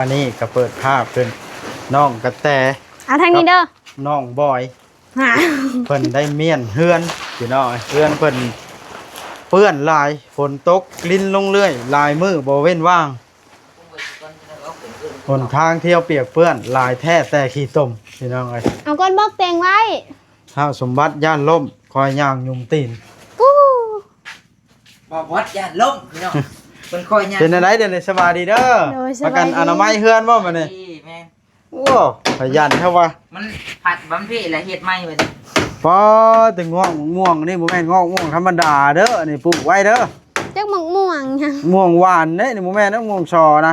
ອັນນີ້ກໍເປີດພາບເປັນນ້ອງກະແຕ ເອົາທາງນີ້ເດີ ກັບນ້ອງບອຍ ຫາ ເພິ່ນໄດ້ມ້ຽນເຮືອນພີ່ນ້ອງເອີຍ ເຮືອນເພິ່ນເປື້ອນຫຼາຍ ຝົນຕົກລິນລົງເລື້ອຍ ຫຼາຍມື້ບໍ່ເວັ້ນວ່າງ ຫົນທາງທ່ຽວປຽກເປື້ອນຫຼາຍແທ້ແຕ່ຂີ້ຕົມພີ່ນ້ອງເອີຍ ເອົາກ້ອນບອກແຕ່ງໄວ້ ທ້າວສົມບັດຢ້ານລົ້ມ ຄອຍຍ່າງຫຍຸມຕີນ ປູ້ ບ່າວບອດຢ້ານລົ້ມພີ່ນ້ອງ ເພິ່ນຄອຍຍ່າງ ເປັນຈັ່ງໃດດຽວນີ້ ສະບາຍດີເດີ ໂດຍ ພາກັນ ສະບາຍດີ ອະນາໄມເຮືອນບໍ່ບັດນີ້ ດີແມ່ນ ໂອ້ ຂະຫຍັນແທ້ວ່າ ມັນພັດບຳເພລະເຮັດໃໝ່ບັດນີ້ ປ້າ ແຕ່ງອກມ່ວງນີ້ບໍ່ແມ່ນງອກມ່ວງທຳມະດາເດີ ອັນນີ້ປູກໄວ້ເດີ ຈັກໝາກມ່ວງຫຍັງ ມ່ວງຫວານເດ້ ນີ້ບໍ່ແມ່ນເດ້ ມ່ວງສໍນະ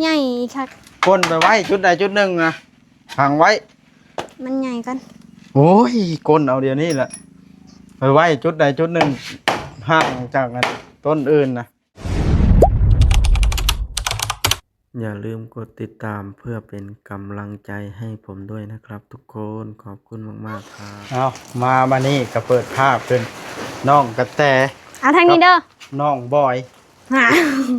ໃຫຍ່ຄັກ ກົ້ນໄປໄວ້ຈຸດໃດຈຸດໜຶ່ງນະ ຝັງໄວ້ ມັນໃຫຍ່ກ່ອນ ໂອ້ຍ ກົ້ນເອົາດຽວນີ້ແຫຼະ ໄປໄວ້ຈຸດໃດຈຸດໜຶ່ງ ຫ່າງຈາກອັນຕົ້ນອື່ນນະ ຢ່າລືມກົດຕິດຕາມເພື່ອເປັນກຳລັງໃຈໃຫ້ຜົມດ້ວຍນະຄັບທຸກຄົນ ຂອບຄຸນມາກໆ ຄັບ ເອົາ ມາບັດນີ້ກໍເປີດພາບເປັນນ້ອງກະແຕ ເອົາທາງນີ້ເດີ ກັບນ້ອງບອຍ ຫາ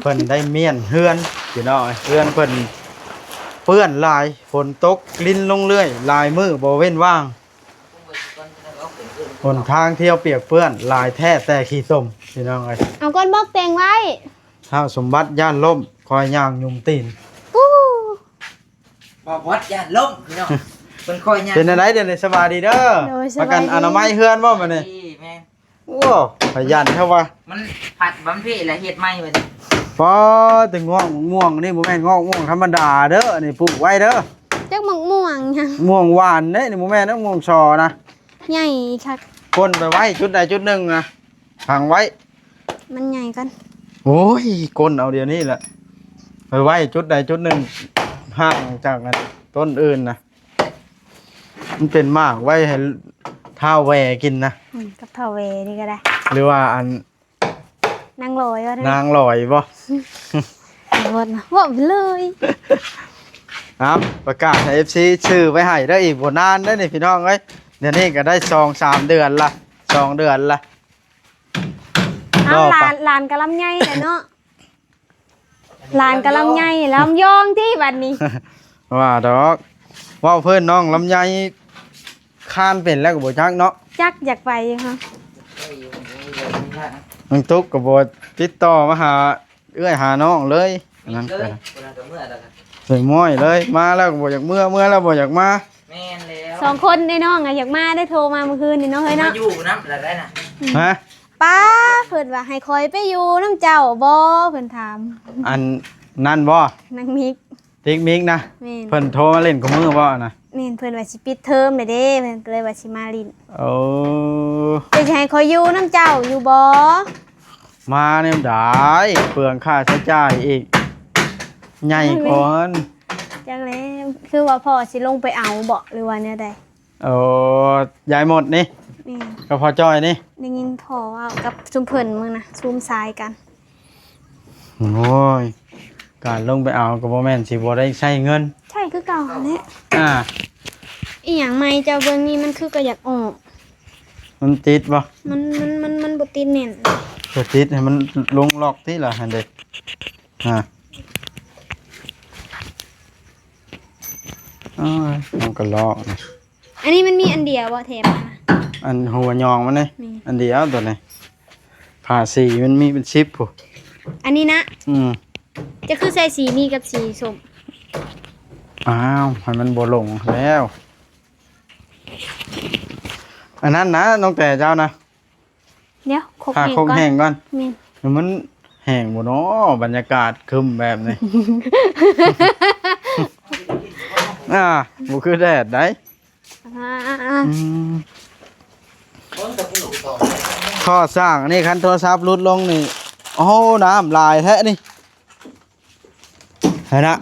ເພິ່ນໄດ້ມ້ຽນເຮືອນພີ່ນ້ອງເອີຍ ເຮືອນເພິ່ນເປື້ອນຫຼາຍ ຝົນຕົກລິນລົງເລື້ອຍ ຫຼາຍມື້ບໍ່ເວັ້ນວ່າງ ຫົນທາງທ່ຽວປຽກເປື້ອນຫຼາຍແທ້ແຕ່ຂີ້ຕົມພີ່ນ້ອງເອີຍ ເອົາກ້ອນບອກແຕ່ງໄວ້ ທ້າວສົມບັດຢ້ານລົ້ມ ຄອຍຍ່າງຫຍຸມຕີນ ປູ້ ບ່າວບອດຢ້ານລົ້ມພີ່ນ້ອງ ເພິ່ນຄອຍຍ່າງ ເປັນຈັ່ງໃດດຽວນີ້ ສະບາຍດີເດີ ໂດຍ ພາກັນ ສະບາຍດີ ອະນາໄມເຮືອນບໍ່ບັດນີ້ ດີແມ່ນ ໂອ້ ຂະຫຍັນແທ້ວ່າ ມັນພັດບຳເພລະເຮັດໃໝ່ບັດນີ້ ປ້າ ແຕ່ງອກມ່ວງນີ້ບໍ່ແມ່ນງອກມ່ວງທຳມະດາເດີ ອັນນີ້ປູກໄວ້ເດີ ຈັກໝາກມ່ວງຫຍັງ ມ່ວງຫວານເດ້ ນີ້ບໍ່ແມ່ນເດ້ ມ່ວງສໍນະ ໃຫຍ່ຄັກ ກົ້ນໄປໄວ້ຈຸດໃດຈຸດໜຶ່ງນະ ຝັງໄວ້ ມັນໃຫຍ່ກ່ອນ ໂອ້ຍ ກົ້ນເອົາດຽວນີ້ແຫຼະ ໄປໄວ້ຈຸດໃດຈຸດໜຶ່ງ ຫ່າງຈາກອັນຕົ້ນອື່ນນະ ມັນເປັນໝາກໄວ້ໃຫ້ທ້າວແວ່ກິນນະ ອືມ ກັບທ້າວແວ່ນີ້ກໍໄດ້ ຫຼືວ່າອັນ ນາງລອຍວ່າ ນາງລອຍບໍ່ ເວົ້າໄປເລີຍ ເອົາ ປະກາດໃຫ້ເອັຟຊີຊື້ໄວ້ໃຫ້ເດີ ອີກບໍ່ນານເດີນີ້ພີ່ນ້ອງເອີຍ ດຽວນີ້ກໍໄດ້ສອງສາມເດືອນລະ ສອງເດືອນລະ ເອົາ ຫຼານ ຫຼານກໍລຳໃຫຍ່ແລ້ວເນາະ ຫຼານກໍລຳໃຫຍ່ ລຳຍອງຕິບັດນີ້ ວ່າດອກ ເວົ້າເພິ່ນນ້ອງລຳໄຍ ຄານເປັນແລ້ວກໍບໍ່ຈັກເນາະ ຈັກຢາກໄປຢູ່ຫະ ນ້ອງຕຸກກໍບໍ່ຕິດຕໍ່ມາຫາເອື້ອຍຫານ້ອງເລີຍ ອັນນັ້ນກໍ ເລີຍ ເລີຍມ້ອຍເລີຍ ມາແລ້ວກໍບໍ່ຢາກເມືອ ເມືອແລ້ວບໍ່ຢາກມາ ແມ່ນແລ້ວ ສອງຄົນເດ້ນ້ອງ ກໍຢາກມາໄດ້ ໂທມາມື້ຄືນນີ້ເນາະ ເຮີ້ຍເນາະ ມາຢູ່ນຳລະໄດ້ນະ ຫະ ປ້າ ເພິ່ນວ່າໃຫ້ຂ້ອຍໄປຢູ່ນຳເຈົ້າບໍ່ ເພິ່ນຖາມ ອັນນັ້ນບໍ່ ນາງມິກ ຕິກມິກນະ ແມ່ນ ເພິ່ນໂທມາຫຼິ້ນຄູ່ມື້ບໍ່ນະ ແມ່ນ ເພິ່ນວ່າຊິປິດເທີມແລ້ວເດ້ ເພິ່ນກໍເລີຍວ່າຊິມາຫຼິ້ນ ໂອ້ ເພິ່ນຊິໃຫ້ຂ້ອຍຢູ່ນຳເຈົ້າຢູ່ບໍ່ ມາແນວໃດ ເປືອງຄ່າໃຊ້ຈ່າຍອີກ ໃຫຍ່ກ່ອນ ຈັກແລ້ວ ຄືວ່າພໍ່ຊິລົງໄປເອົາບໍ່ ຫຼືວ່າແນວໃດ ໂອ້ ຍາຍໝົດນີ້ ແມ່ນ ກັບພໍ່ຈ້ອຍນີ້ ໄດ້ຍິນພໍ່ເວົ້າກັບຊຸມເພິ່ນມື້ນະ ຊຸມຊາຍກັນ ໂອ້ຍ ການລົງໄປເອົາກໍບໍ່ແມ່ນຊິບໍ່ໄດ້ໃຊ້ເງິນ ໃຊ້ຄືເກົ່າຫັ້ນແຫຼະ ອ່າ ອີຫຍັງໃໝ່ເຈົ້າເບິ່ງນີ້ ມັນຄືກໍຢາກອອກ ມັນຕິດບໍ່ ມັນ ມັນ ມັນ ມັນບໍ່ຕິດແໜ້ນ ກໍຕິດໃຫ້ມັນລົງລັອກຕິລະຫັ້ນເດ້ ອ່າ ເອົາ ມັນກໍລອກ ອັນນີ້ມັນມີອັນດຽວບໍ່ແຖມມານະ ອັນຫົວຍອງມັນນີ້ ແມ່ນ ອັນດຽວໂຕນີ້ ພາສີມັນມີເປັນສິບພຸ້ນ ອັນນີ້ນະ ອືມ ຈະຄືໃສ່ສີນີ້ກັບສີສົ້ມ ອ້າວ ໃຫ້ມັນບໍ່ຫຼົງແລ້ວ ອັນນັ້ນນະ ນ້ອງແຕເຈົ້ານະ ດຽວ ຄົກ ຫາ ແຫ້ງ ຄົກ ກ່ອນ ແຫ້ງກ່ອນ ແມ່ນ ມັນແຫ້ງບໍ່ເນາະ ບັນຍາກາດຄຶມແບບນີ້ ອ່າ ບໍ່ຄືແດດໃດ ອ່າ ອືມ ຂໍສ້າງນີ້ ຄັນໂທລະສັບຫຼຸດລົງນີ້ ໂອ້ ນ້ຳຫຼາຍແທ້ນີ້ ຫັ້ນນະ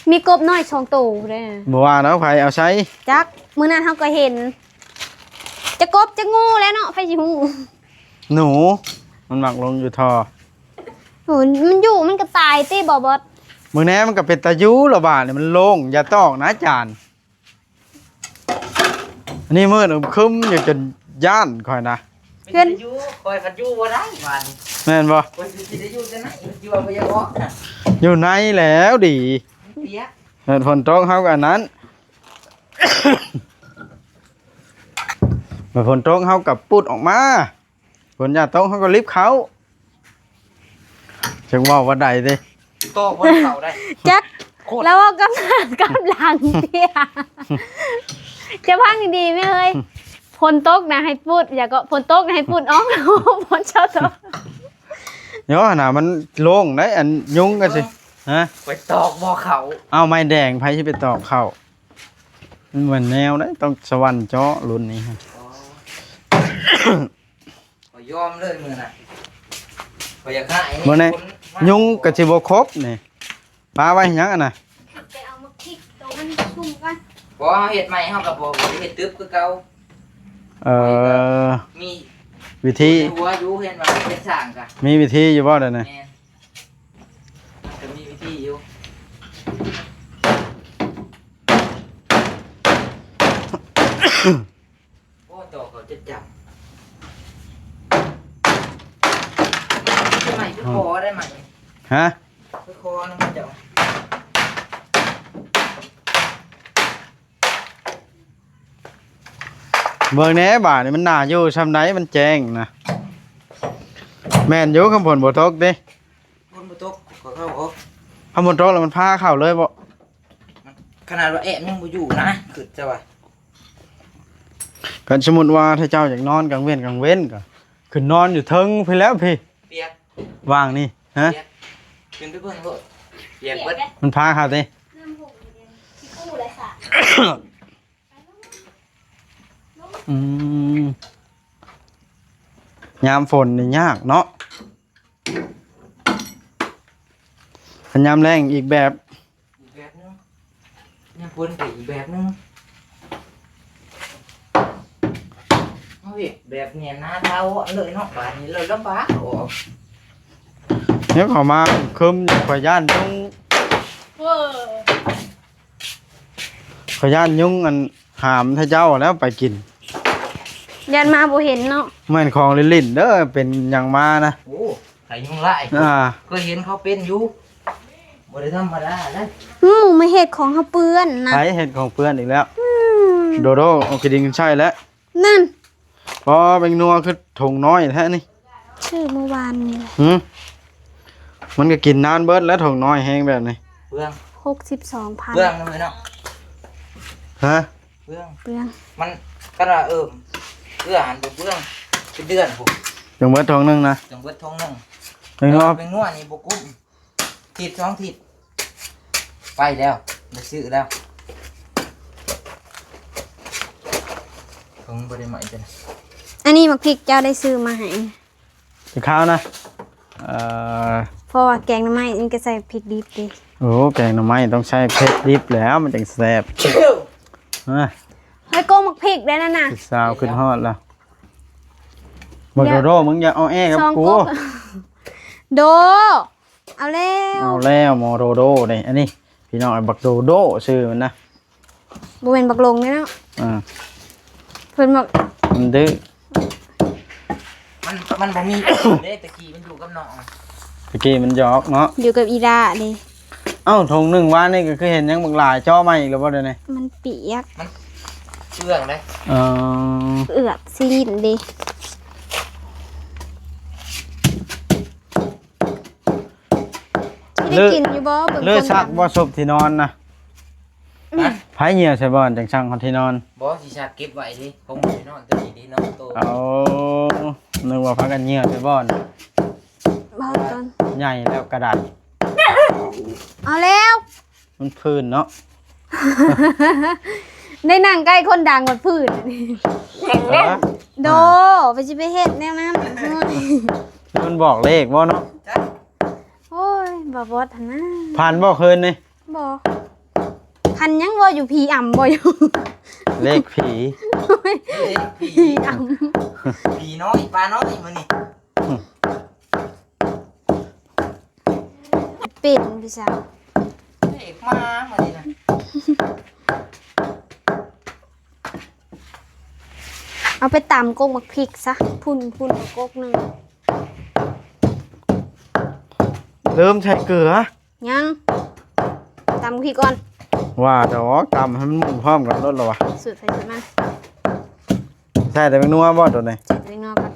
ມີກົບນ້ອຍສອງໂຕເດ້ ບໍ່ວ່າແລ້ວ ໃຜເອົາໃສ່ ຈັກ ມື້ນັ້ນເຮົາກໍເຫັນ ຈະກົບຈະງູແຫຼະເນາະ ໃຜຊິຮູ້ ໜູ ມັນມັກລົງຢູ່ທໍ່ ໂອ້ຍ ມັນຢູ່ ມັນກໍຕາຍຕິ ບໍ່ບອດ ມື້ແນມັນກໍເປັນຕາຢູ່ລະບາດນີ້ ມັນໂລ່ງ ຢ່າຕອກນະອາຈານ ອັນນີ້ມືດຄຶ້ມຢູ່ຈົນຢ້ານຂ້ອຍນະ ເປັນຕາຢູ່ ຂ້ອຍພັດຢູ່ບໍ່ໄດ້ບາດນີ້ ແມ່ນບໍ່? ວ່າຊິໄດ້ຢູ່ຈັ່ງໃດ ຢູ່ບໍ່ຢາກອອກນະ ຢູ່ໃນແລ້ວດີ ມັນເປຍກ ແມ່ນ ຝົນຕົກເຮົາກໍອັນນັ້ນ ແມ່ນ ຝົນຕົກເຮົາກໍປຸດອອກມາ ຝົນຢ່າຕົກເຮົາກໍລິບເຂົ້າ ຈັກເວົ້າວ່າໃດເດ້ ຕອກບໍ່ໄດ້ເຂົ້າໄດ້ ຈັກ ໂຄດ ລາວເວົ້າກັບໜ້າກັບຫຼັງເດ ຈະຟັງດີໆແມ່ເອີຍ ຝົນຕົກນະໃຫ້ປຸດ ຢ່າກໍຝົນຕົກນະໃຫ້ປຸດອອກ ຝົນເຊົາຕົກ ໂຍຫັ້ນນະ ມັນໂລ່ງໄດ໋ ອັນຍຸງກໍຊິ ຮະ ໄປຕອກບໍ່ເຂົ້າ ເອົາໄມ້ແດງ ໃຜຊິໄປຕອກເຂົ້າ ມັນບໍ່ແມ່ນແນວໃດ໋ ຕ້ອງສະຫວັນເຈາະລຸ້ນນີ້ຮະ ອໍ ຂ້ອຍຍອມເລີຍມື້ນັ້ນ ຂ້ອຍຢາກຫາຍ ບໍ່ແນ່ ຄົນມາ ຍຸງກໍຊິບໍ່ຄົບນີ້ ປາໄວ້ຫຍັງອັນນະ ໄປເອົາໝາກພິກໂຕມັນຊຸ່ມກ່ອນ ບໍ່ ເຮົາເຮັດໃໝ່ ເຮົາກໍບໍ່ ບໍ່ໄດ້ເຮັດຕຶບຄືເກົ່າ ເອີ ມີວິທີ ໃນຫົວຢູ່ ເຫັນວ່າເຮັດສ້າງກະ ມີວິທີຢູ່ບໍ່ດຽວນີ້ ແມ່ນ ມັນກໍມີວິທີຢູ່ ໂອ້ ຕໍ່ເຂົາຈະຈຳ ໄມ້ຄືຄໍໄດ້ໄມ້ ຮະ ຄືຄໍນຳເຈົ້າ ເບິ່ງແດ່ບາດນີ້ ມັນໜ້າຢູ່ຊ່ຳໃດ ມັນແຈ້ງນະ ແມ່ນຢູ່ ຄັນຝົນບໍ່ຕົກເດ້ ຝົນບໍ່ຕົກ ກໍເຂົ້າອອກ ຄັນຝົນຕົກແລ້ວມັນພາເຂົ້າເລີຍບໍ່? ຂະໜາດວ່າແອບຍັງບໍ່ຢູ່ນະ ຄຶດຊະວ່າ ຄັນສົມມຸດວ່າຖ້າເຈົ້າຢາກນອນກາງເວັນ ກາງເວັນກໍຂຶ້ນນອນຢູ່ເທິງພີ້ແລ້ວພີ້ ປຽກ ວ່າງນີ້ ຮະ ປຽກ ຂຶ້ນໄປເບິ່ງໂລດ ປຽກເບິດ ມັນພາເຂົ້າຕິ ອືມ ຍາມຝົນນີ້ຍາກເນາະ ຄັນຍາມແລ້ງອີກແບບ ອີກແບບໜຶ່ງ ຍາມຝົນກໍອີກແບບໜຶ່ງ ເຮົາເຮັດແບບນີ້ນາຖາວອນເລີຍເນາະ ບາດນີ້ເລີຍລຳບາກອອກ ເຮັດເຂົ້າມາຄຶມ ຂ້ອຍຢ້ານຍຸງ ເວີ ຂ້ອຍຢ້ານຍຸງອັນຫາມໃຫ້ເຈົ້າແລ້ວໄປກິນ ຢ້ານມາບໍ່ເຫັນເນາະ ແມ່ນຂອງຫຼິ້ນໆເດີ ເປັນຫຍັງມານະ ໂອ້ ໄຂ້ຍຸງລາຍ ອ່າ ເຄີຍເຫັນເຂົາເປັນຢູ່ ບໍ່ໄດ້ທຳມະດາເດ້ ອືມ ມາເຮັດຂອງເຮົາເປື້ອນນະ ໃຜເຮັດຂອງເປື້ອນອີກແລ້ວ ອືມ ໂດໂດ ເອົາຂີ້ດິນໃສ່ແລ້ວ ນັ້ນ ອໍ ແປ້ງນົວຄືຖົງນ້ອຍແທ້ນີ້ ຊື້ມື້ວານນີ້ ຫື ມັນກໍກິນນານເບິດແລ້ວ ຖົງນ້ອຍແຮງແບບນີ້ ເປືອງ ຫົກສິບສອງພັນ ເປືອງນຳເນາະ ຮະ ເປືອງ ເປືອງ ມັນ ຄັນວ່າ ເອີ ເກືອຫັ້ນບໍ່ເປືອງ ເປັນເດືອນພຸ້ນ ຈັ່ງເບິດຖົງໜຶ່ງນະ ຈັ່ງເບິດຖົງໜຶ່ງ ແປ້ງນົວ ແປ້ງນົວນີ້ບໍ່ກຸ້ມ ທິດສອງທິດ ໄປແລ້ວ ໄດ້ຊື້ແລ້ວ ເພິ່ນບໍ່ໄດ້ໃໝ່ຈັ່ງ ອັນນີ້ໝາກພິກເຈົ້າໄດ້ຊື້ມາໃຫ້ ແຕ່ຄາວນະ ເອີ ເພາະວ່າແກງໜໍ່ໄມ້ນີ້ກໍໃສ່ພິກດິບເດ້ ໂອ້ ແກງໜໍ່ໄມ້ຕ້ອງໃສ່ເຜັດດິບແລ້ວ ມັນຈັ່ງແຊບ ຮະ ໃຫ້ໂກງໝາກພິກໄດ້ນັ້ນນະ ຜູ້ສາວຂຶ້ນຮອດແລ້ວ ບັກໂດໂດ ມຶງຢ່າອ້ອແອກັບກູ ສອງກົກ ໂດ ເອົາແລ້ວ ເອົາແລ້ວ ໝໍໂດໂດນີ້ ອັນນີ້ພີ່ນ້ອງ ບັກໂດໂດຊື່ມັນນະ ບໍ່ແມ່ນບັກຫຼົງເດ້ເນາະ ອ່າ ເພິ່ນບອກ ມັນດື້ ມັນ ມັນບໍ່ມີເດ້ ຕະກີ້ມັນຢູ່ກັບນ້ອງ ຕະກີ້ມັນຫຍອກເນາະ ຢູ່ກັບອີດາເດ້ ເອົ້າ ຖົງໜຶ່ງວານນີ້ກໍຄືເຫັນຫຍັງບັກຫຼາຍ ເຈາະໃໝ່ອີກແລ້ວບໍ່ດຽວນີ້ ມັນປຽກ ມັນເປື້ອງເດ້ ເອີ ເອືອບຊິລິ້ນເດ້ ຊິໄດ້ກິນຢູ່ບໍ່ ເບິ່ງ ເລີຍຊັກບໍ່ ສົບທີ່ນອນນະ ອືມ ໃຜຍ່ຽວໃສ່ບ່ອນຈັ່ງຊັກຮອດທີ່ນອນ ບໍ່ ຊິຊັກເກັບໄວ້ເດ້ ຜົມຊິນອນຕົວນີ້ເດ້ ນອນໂຕ ເອົາ ນຶກວ່າພາກັນຍ່ຽວໃສ່ບ່ອນ ເວົ້າກ່ອນ ໃຫຍ່ແລ້ວກະໄດ້ ເອົາແລ້ວ ມັນພື້ນເນາະ ໄດ້ນັ່ງໃກ້ຄົນດັງມັນພື້ນ ເອີ ໂດ ໄປຊິໄປເຮັດແນວນັ້ນ ມັນບອກເລກບໍ່ເນາະ ໂອ້ຍ ບໍ່ບອດຫັ້ນນະ ຝັນບໍ່ຄືນນີ້ ບໍ່ ພັນຫຍັງ ເວົ້າຢູ່ ຜີອຳບໍ່ຢູ່ ເລກຜີ ເລກຜີ ຜີອຳ ຜີນ້ອຍ ປານ້ອຍມື້ນີ້ ເປັນພີ່ສາວ ເລກມາມື້ນີ້ນະ ເອົາໄປຕຳກົກໝາກພິກຊະ ພຸ້ນ ພຸ້ນ ກົກໜຶ່ງ. ລືມໃສ່ເກືອ. ຍັງ ຕຳພີ້ກ່ອນ. ວ່າດອກ ຕຳໃຫ້ມັນໝູນພ້ອມກັນໂລດລະວະ. ສູດໃຜສູດມັນ. ໃສ່ແຕ່ແປ້ງນົວບໍ່ໂຕນີ້? ໃສ່ແຕ່ແປ້ງນົວກ່ອນ.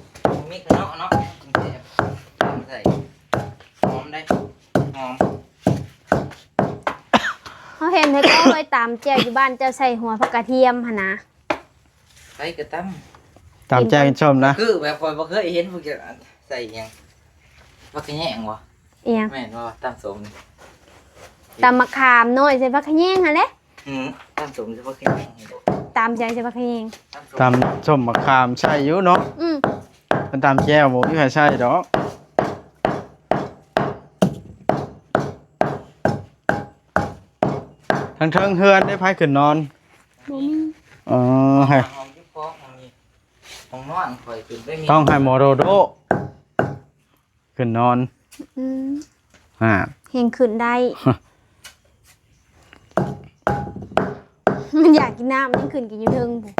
ມີກະເນາະເນາະ ແຊບ. ຕຳໃສ່ ຫອມໄດ໋ ຫອມ. ເຮົາເຫັນໃຜກໍເຄີຍຕຳແຈ່ວຢູ່ບ້ານເຈົ້າໃສ່ຫົວຜັກກະທຽມຫັ້ນນະ. ໃຜກໍຕຳ ຕຳແຈ່ວກິນສົ້ມນະ. ຄືແບບຂ້ອຍບໍ່ເຄີຍເຫັນພວກເຈົ້າໃສ່ຫຍັງ ຜັກຂະແຍງບໍ່? ອີຫຍັງ? ແມ່ນບໍ່? ຕຳສົ້ມນີ້ ຕຳໝາກຂາມນ້ອຍໃສ່ຜັກຂະແຍງຫັ້ນແຫຼະ. ອືມ ຕຳສົ້ມໃສ່ຜັກຂະແຍງ ຕຳໃຈໃສ່ຜັກຂະແຍງ. ຕຳສົ້ມ ຕຳສົ້ມໝາກຂາມໃສ່ຢູ່ເນາະ. ອືມ ມັນຕຳແຈ່ວບໍ່ມີໃຜໃສ່ດອກ. ທາງເທິງເຮືອນເດ້ ໃຜຂຶ້ນນອນ? ບໍ່ມີ. ອໍ ໃຫ້ ຫ້ອງເກັບຂອງ ຫ້ອງນີ້ ຫ້ອງນອນຂ້ອຍຂຶ້ນໄປມີ ຕ້ອງໃຫ້ໝໍໂດໂດຂຶ້ນນອນ. ອືມ ຮະ ແຮ່ງຂຶ້ນໄດ້. ມັນຢາກກິນນ້ຳ ມັນຂຶ້ນກິນຢູ່ເທິງພຸ້ນ.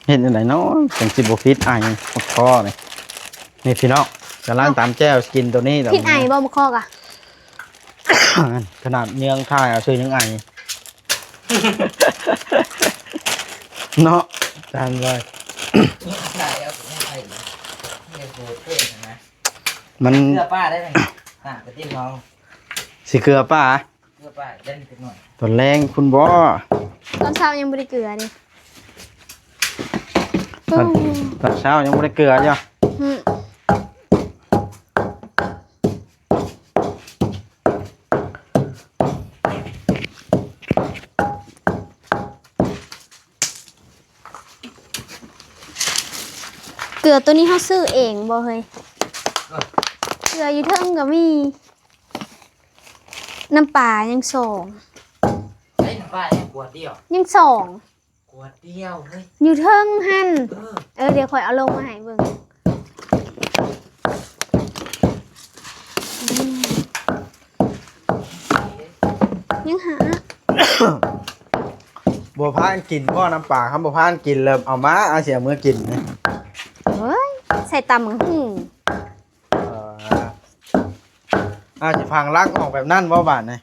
ເຮັດຈັ່ງໃດເນາະ ຈັ່ງຊິບໍ່ຜິດໄອໝາກຄໍ່ນີ້. ນີ້ພີ່ນ້ອງ ກຳລັງຕຳແຈ່ວກິນໂຕນີ້ດອກ. ຜິດໄອບໍ່ໝາກຄໍ່ກະ? ຂະໜາດເຍືອງຖ່າຍເອົາຊື່ຍັງໄອເນາະ ຈານບອຍ. ມັນເກືອປາໄດ້ໄໝ? ອ່າ ກະຕິບເຮົາ ຊິເກືອປາ. ເກືອປາເດັ່ນຈັກໜ້ອຍ ຕອນແລງພຸ້ນບໍ? ຕອນເຊົ້າຍັງບໍ່ໄດ້ເກືອເດ້. ຕອນ ອືມ ຕອນເຊົ້າຍັງບໍ່ໄດ້ເກືອຢູ່. ອືມ ເກືອໂຕນີ້ເຮົາຊື້ເອງບໍ່ເຮີ້ຍ? ເອີ ເກືອຢູ່ເທິງກະມີ. ນ້ຳປາຍັງສອງ. ໃຊ້ນ້ຳປາຍັງຂວດດຽວ? ຍັງສອງ ຂວດດຽວເຮີ້ຍ. ຢູ່ເທິງຫັ້ນ. ເອີ ເອີ ດຽວຂ້ອຍເອົາລົງມາໃຫ້ເບິ່ງ. ອືມ ຍັງຫາ ບໍ່ພາກັນກິນບໍ່ນ້ຳປາ? ຄັນບໍ່ພາກັນກິນແລ້ວເອົາມາ ເອົາ ຊິເອົາເມືອກິນ. ເອີຍ ໃສ່ຕຳບັກຫຸ່ງ. ເອີ ອາດຊິຝັງຫຼັກອອກແບບນັ້ນບໍ່ບາດນີ້?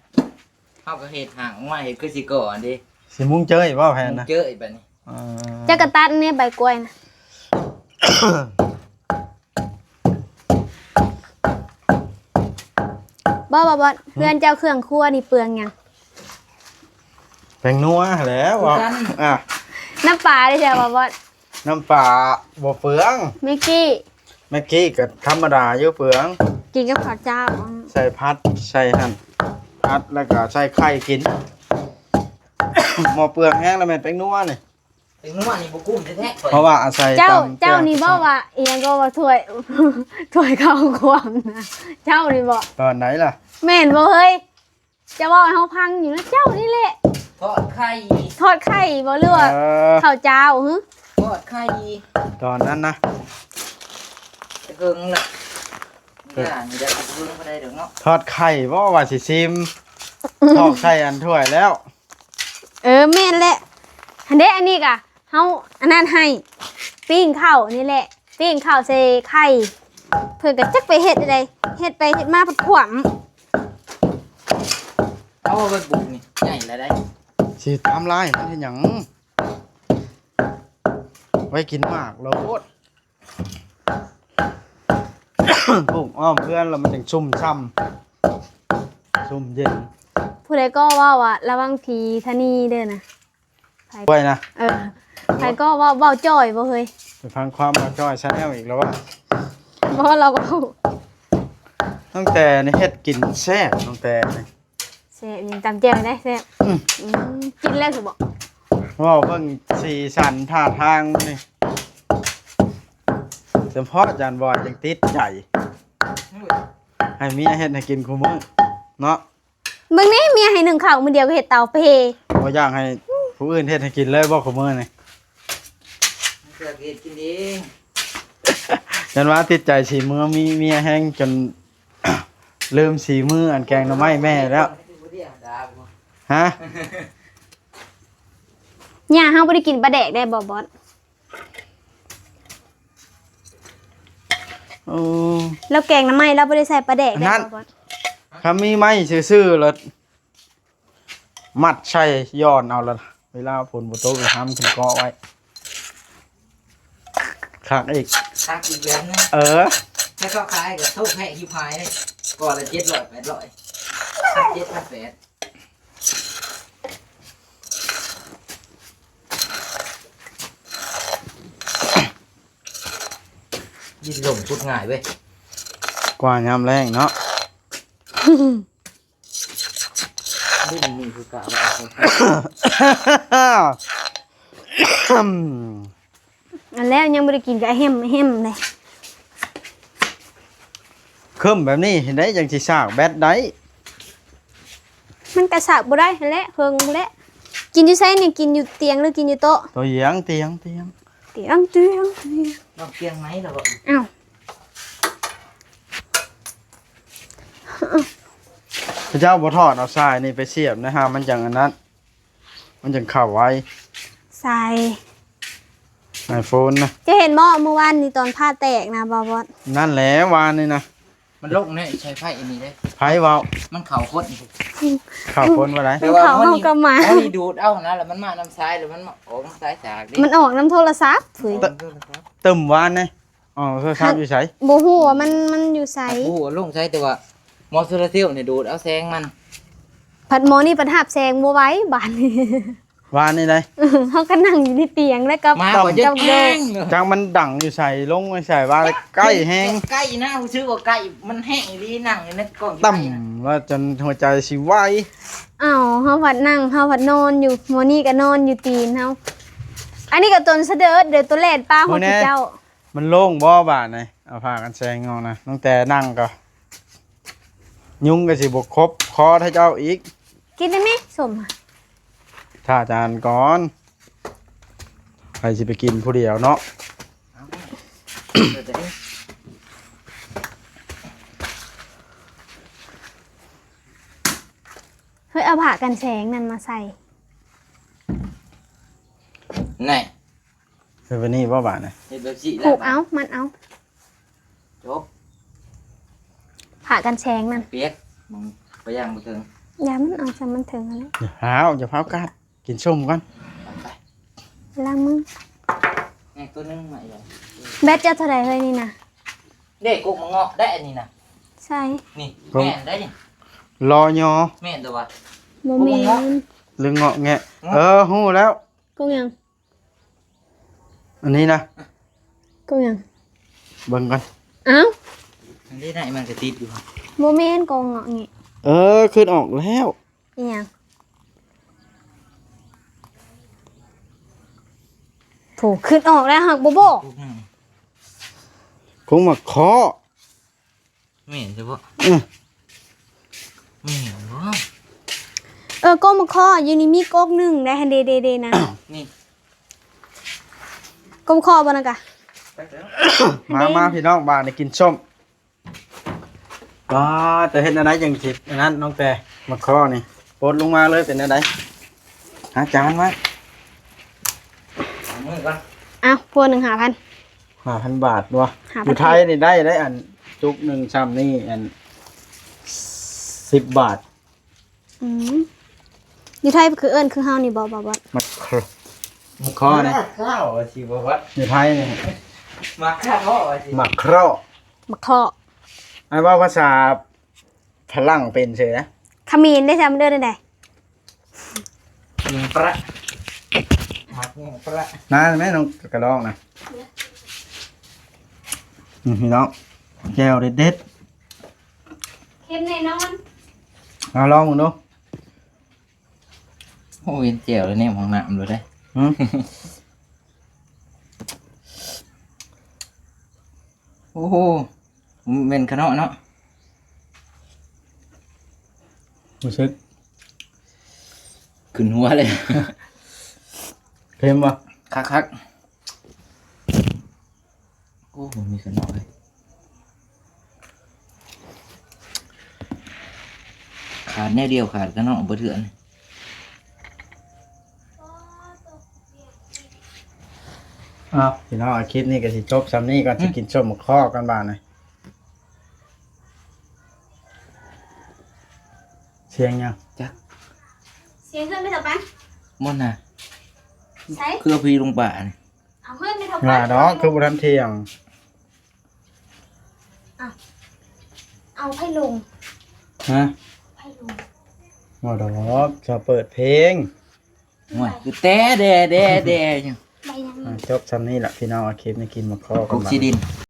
ເຮົາກໍເຮັດຫາງອອກມາ ເຮັດຄືຊິກໍ່ອັນເດ ຊິມຸງເຈີຍບໍ່ແຜນນະ? ມຸງເຈີຍບາດນີ້. ເອີ ຈັກກະຕັນນີ້ໃບກ້ວຍນະ. ບໍ່ ບໍ່ ບໍ່ ຫືມ ເຮືອນເຈົ້າເຄື່ອງຄົວນີ້ເປືອງຫຍັງ? ແປ້ງນົວຫັ້ນແຫຼະ. ຄືກັນ ອ່າ ນ້ຳປາເດ້ ບໍ່ ບໍ່ ນ້ຳປາບໍ່ເປືອງ. ແມັກກີ້ ແມັກກີ້ກໍທຳມະດາຢູ່ ເປືອງ. ກິນກັບເຂົ້າເຈົ້າ ໃສ່ຜັດ ໃສ່ຫັ້ນ ຜັດແລ້ວກໍໃສ່ໄຂ່ກິນ. ບໍ່ເປືອງແຮງແລ້ວແມ່ນແປ້ງນົວນີ້. ແປ້ງນົວນີ້ບໍ່ກຸ້ມແທ້ໆ ຂ້ອຍ ເພາະວ່າອາໄສ ເຈົ້າ ຕຳ ເຈົ້ານີ້ບໍ່ວ່າອີຫຍັງກໍວ່າຖ້ວຍ ຖ້ວຍເຂົ້າຄວ່ຳນະ ເຈົ້ານີ້ບໍ່? ຕອນໃດລະ? ແມ່ນບໍ່ເຮີ້ຍ? ຈະເວົ້າໃຫ້ເຮົາຟັງຢູ່ນະ ເຈົ້ານີ້ແຫຼະ. ທອດໄຂ່ ທອດໄຂ່ບໍ່ ຫຼືວ່າ ເອີ ເຂົ້າຈ້າວຫື? ທອດໄຂ່ ຕອນນັ້ນນະ ແຕ່ເຫິງລະ ເອີ ຢ້ານຢາກເບິ່ງບໍ່ໄດ້ດອກເນາະ. ທອດໄຂ່ບໍ່ ວ່າຊິຊິມ ຖອກໃສ່ອັນຖ້ວຍແລ້ວ. ເອີ ແມ່ນແຫຼະ ຫັ້ນເດ້. ອັນນີ້ກະ ເຮົາອັນນັ້ນໃຫ້ ປີ້ງເຂົ້ານີ້ແຫຼະ ປີ້ງເຂົ້າໃສ່ໄຂ່ ເພິ່ນກໍຈັກໄປເຮັດໃດ ເຮັດໄປເຮັດມາພັດຂວ້ຳ. ເອົາເບິດບຸກນີ້ໃຫຍ່ແລ້ວໄດ໋. ຊິຕາມລາຍມັນເຮັດຫຍັງ? ໄວ້ກິນໝາກໂລດ. ປູກອ້ອມເຮືອນແລ້ວມັນຈັ່ງຊຸ່ມຊ່ຳ ຊຸ່ມເຢັນ. ຜູ້ໃດກໍເວົ້າວ່າລະວັງຜີທານີເດີນະ. ໄປນະ ເອີ ໃຜກໍເວົ້າ ເວົ້າຈ່ອຍບໍ່ເຮີ້ຍ? ໄປຟັງຄວາມວ່າຈ່ອຍຊາແນວອີກແລ້ວວ່າ. ບໍ່ ລາວເວົ້າ ນ້ອງແຕນີ້ເຮັດກິນແຊບ ນ້ອງແຕນີ້. ແຊບ ຍັງຕຳແຈ່ວໄດ້ແຊບ. ອືມ ອືມ ກິນແລ້ວຊິບໍ່? ເວົ້າເບິ່ງສີສັນທ່າທາງນີ້ ສະເພາະຈານບອຍຍັງຕິດໃຈ ໂອ້ຍ ໃຫ້ເມຍເຮັດໃຫ້ກິນຄູ່ມື້ເນາະ. ເບິ່ງນີ້ ເມຍໃຫ້ໜຶ້ງເຂົ້າມື້ດຽວກໍເຮັດເຕົາເພ. ບໍ່ຢາກໃຫ້ຜູ້ອື່ນເຮັດໃຫ້ກິນເລີຍບໍ່ ຄູ່ມື້ນີ້? ເຮັດກິນເອງ. ຢ້ານວ່າຕິດໃຈສີມື ມີເມຍແຮງຈົນລືມສີມືອັນແກງໜໍ່ໄມ້ແມ່ແລ້ວ. ຮະ? ຍ່າເຮົາບໍ່ໄດ້ກິນປາແດກໄດ້ບໍ່ບອດ? ໂອ້ ລາວແກງໜໍ່ໄມ້ລາວບໍ່ໄດ້ໃສ່ປາແດກໄດ້ບໍ່ບອດ? ຄັນມີໄມ້ຊື່ໆລະມັດໃສ່ ຍ້ອນເອົາລະ ເວລາຝົນບໍ່ຕົກລະຫ້ຳຂຶ້ນເກາະໄວ້ ຄັກອີກ ຄັກອີກແບບໜຶ່ງ. ເອີ ແລ້ວເຂົາຂາຍກໍໂທກແພງຊິບຫາຍເດ້ ກ້ອນລະເຈັດຮ້ອຍແປດຮ້ອຍ ພັນເຈັດ ພັນແປດ. ດິນລົມຂຸດງ່າຍເວີຍ ກວ່າຍາມແລ້ງເນາະ. ດິນນີ້ຄືກະວ່າ ອັນແລ້ວຍັງບໍ່ໄດ້ກິນກະແຮມໆເດ້. ເຄີ້ມແບບນີ້ເຮັດໃດຈັ່ງຊິສາກແບັດໄດ້? ມັນກະສາກບໍ່ໄດ້ຫັ້ນແຫຼະ ເຫິງພຸ້ນແຫຼະ. ກິນຢູ່ໃສນີ້? ກິນຢູ່ຕຽງຫຼືກິນຢູ່ໂຕະ? ຕຽງ ຕຽງ ຕຽງ ຕຽງ ຕຽງ ຕຽງ. ນ້ອງຕຽງໄໝລະບໍ່? ອ້າວ ເຂົາເຈົ້າບໍ່ຖອດເອົາສາຍນີ້ໄປສຽບນະ ຫາມັນຈັ່ງອັນນັ້ນ ມັນຈັ່ງເຂົ້າໄວ. ສາຍໄອໂຟນນະ ເຈົ້າເຫັນບໍ່ ມື້ວານນີ້ຕອນພ້າແຕກນະ ບໍ່ບອດ? ນັ້ນແຫຼະ ວານນີ້ນະ ມັນລົງໃນສາຍໄຟອັນນີ້ເດ້. ໃຜເວົ້າ? ມັນເຂົ້າຄົນ ເຂົ້າຄົນວ່າໃດ? ແຕ່ວ່າມັນເຂົ້າເຮົາກັບໝາ ມັນນີ້ດູດເອົານະ ແລ້ວມັນມານຳສາຍ ແລ້ວມັນມາອອກນຳສາຍສາກເດ້. ມັນອອກນຳໂທລະສັບ ເອີ ອອກນຳໂທລະສັບ. ຕື່ມວານນີ້ ອໍ ໂທລະສັບຢູ່ໃສ? ບໍ່ຮູ້ວ່າມັນ ມັນຢູ່ໃສ ບໍ່ຮູ້ວ່າລົງໃສ ແຕ່ວ່າໝໍໂຊລາເຊວນີ້ດູດເອົາແສງມັນ ພັດໝໍນີ້ພັດຮັບແສງບໍ່ໄຫວບາດນີ້. ວານນີ້ໃດ ເຮົາກໍນັ່ງຢູ່ໃນຕຽງແລ້ວກໍ ໝາກໍຈະແຈ້ງເນາະ ຈັກມັນດັງຢູ່ໃສ ລົງໃສ ວ່າໃກ້ແຮງ ໃກ້ນະ ຮູ້ສຶກວ່າໃກ້ ມັນແຮງອີ່ຫຼີ ນັ່ງຢູ່ໃນກ້ອງ ຕ່ຳວ່າຈົນຫົວໃຈຊິວາຍ. ອ້າວ ເຮົາພັດນັ່ງ ເຮົາພັດນອນຢູ່ ໝໍນີ້ກໍນອນຢູ່ຕີນເຮົາ. ອັນນີ້ກໍຕົນສະເດີດ ດຽວຕົວແລ່ນປ່າຮອດເຈົ້າ. ມັນໂລ່ງບໍ່ບາດນີ້? ເອົາຜ້າກັນແສງອອກນະ ຕັ້ງແຕ່ນັ່ງກໍຍຸງກໍຊິບໍ່ຄົບຄໍຖ້າເຈົ້າອີກ. ກິນໄດ້ໄໝ ສົ້ມ? ຖ້າຈານກ່ອນ ໃຜຊິໄປກິນຜູ້ດຽວເນາະ. ເຮີ້ຍ ເອົາຜ້າກັນແສງນັ້ນມາໃສ່ ແນ່. ເຮັດແບບນີ້ບໍ່ບາດນະ? ເຮັດແບບນີ້ ຜູກເອົາ ມັດເອົາ ຈົບ. ຜ້າກັນແສງນັ້ນປຽກ ມຶງໄປຢ່າງບໍ່ເຖິງ ຢ່າມັນເອົາ ຊ່າງມັນເຖິງຫັ້ນແຫຼະ. ຢ່າຟ້າວ ຢ່າຟ້າວກາດ ກິນສົ້ມກ່ອນ ໄປ ລ້າງມື. ແມ່ຕົວໜຶ່ງມາອີກແລ້ວ. ແບັດເຈົ້າເທົ່າໃດເຮີ້ຍນີ້ນະ? ເດ້ ກົກມະເງາະໄດ້ອັນນີ້ນະ. ໃສ່ ນີ້ ກົກ ແມ່ນໄດ້ນີ້ ລອຍໍ ແມ່ນແຕ່ວ່າ ບໍ່ແມ່ນ ຫຼືເງາະແງະ. ເອີ ຮູ້ແລ້ວ ກົກຫຍັງ? ອັນນີ້ນະ ກົກຫຍັງ? ເບິ່ງກ່ອນ. ອ້າວ ອັນນີ້ໄດ້ ມັນກະຕິດຢູ່. ບໍ່ແມ່ນ ກົກເງາະແງະ. ເອີ ຄິດອອກແລ້ວ. ອີຫຍັງ? ໂຖ ຄິດອອກແລ້ວ ຫາກບໍ່ບອກ. ກົກໝາກເຄາະ. ແມ່ນຊະບໍ? ອື ແມ່ນບໍ? ເອີ ກົກໝາກເຄາະຢູ່ນີ້ມີກົກໜຶ່ງໄດ໋ ຫັ້ນເດ ເດ ເດນະ ນີ້ ກົກໝາກເຄາະບໍ່ນະກະ. ມາ ມາ ພີ່ນ້ອງ ບາດນີ້ກິນສົ້ມ. ປາດ ຈະເຮັດແນວໃດຈັ່ງຊິອັນນັ້ນ ນ້ອງແຕ ໝາກເຄາະນີ້ ປົດລົງມາເລີຍ ເປັນແນວໃດ? ຫາຈານມາ ເອົາມືກ່ອນ. ອ້າວ ພວກໜຶ່ງຫ້າພັນ ຫ້າພັນບາດບໍ່? ຫ້າພັນ ຢູ່ໄທນີ້ໄດ້ ໄດ້ອັນຈຸກໜຶ່ງຊ່ຳນີ້ ອັນ ສິບບາດ. ອືມ ຢູ່ໄທຄືເອີ້ນຄືເຮົານີ້ບໍ່? ບໍ່ ບໍ່ ໝາກເຄາະ ໝາກເຄາະນະ ໝາກເຄາະວ່າຊິບໍ່ວັດ ຢູ່ໄທນີ້ ໝາກເຄາະວ່າຊິ ໝາກເຄາະ ໝາກເຄາະ. ອ້າຍເວົ້າພາສາຝຣັ່ງເປັນເສີຍນະ. ຂະເໝນເດ້ ຊະ ມັນເອີ້ນແນວໃດ? ຍິງປະ ໝາກຍິງປະ ນາແມ່ນ້ອງກະລອງນະ. ອືມ ພີ່ນ້ອງ ແຈ່ວເດັດໆ ເຄັມແນ່ນອນ. ເອົາລອງເບິ່ງດູ. ໂອ້ ເຫັນແຈ່ວແລ້ວແນມຫ້ອງນ້ຳໂລດເດ້. ຫືມ ໂອ້ໂຫ ແມ່ນຂະເນາະເນາະ ຮູ້ສຶກຂຶ້ນຫົວເລີຍ. ເຄັມບໍ່? ຄັກໆ. ໂອ້ ບໍ່ມີຂະເນາະເລີຍ ຂາດແນວດຽວ ຂາດຂະເນາະບໍ່ເທື່ອນີ້. ເອົາ ພີ່ນ້ອງ ຄລິບນີ້ກໍຊິຈົບຊ່ຳນີ້ກ່ອນ ອືມ ຊິກິນສົ້ມໝາກຄໍ່ກັນບາດນີ້. ສຽງຫຍັງ? ຈັກ ສຽງເຮືອນແມ່ເຖົ້າປັນ ບໍ່ນະ ໃສ ຄືເອົາຜີລົງປ່ານີ້ ເອົາເຮືອນແມ່ເຖົ້າປັນ ວ່າດອກ ຄືບໍ່ທັນທ່ຽງ. ອ່ະ ເອົາໃຜລົງ? ຮະ? ໃຜລົງ? ບໍ່ດອກ ຈະເປີດເພງ. ໂອ້ຍ ຄືແຕ່ແດ່ແດ່ແດ່ຢູ່. ໃບຫຍັງ? ອ່ະ ຈົບຊ່ຳນີ້ລະພີ່ນ້ອງ ຄລິບນີ້ກິນໝາກຄໍ່ກັນ ກົກຊິດິນ.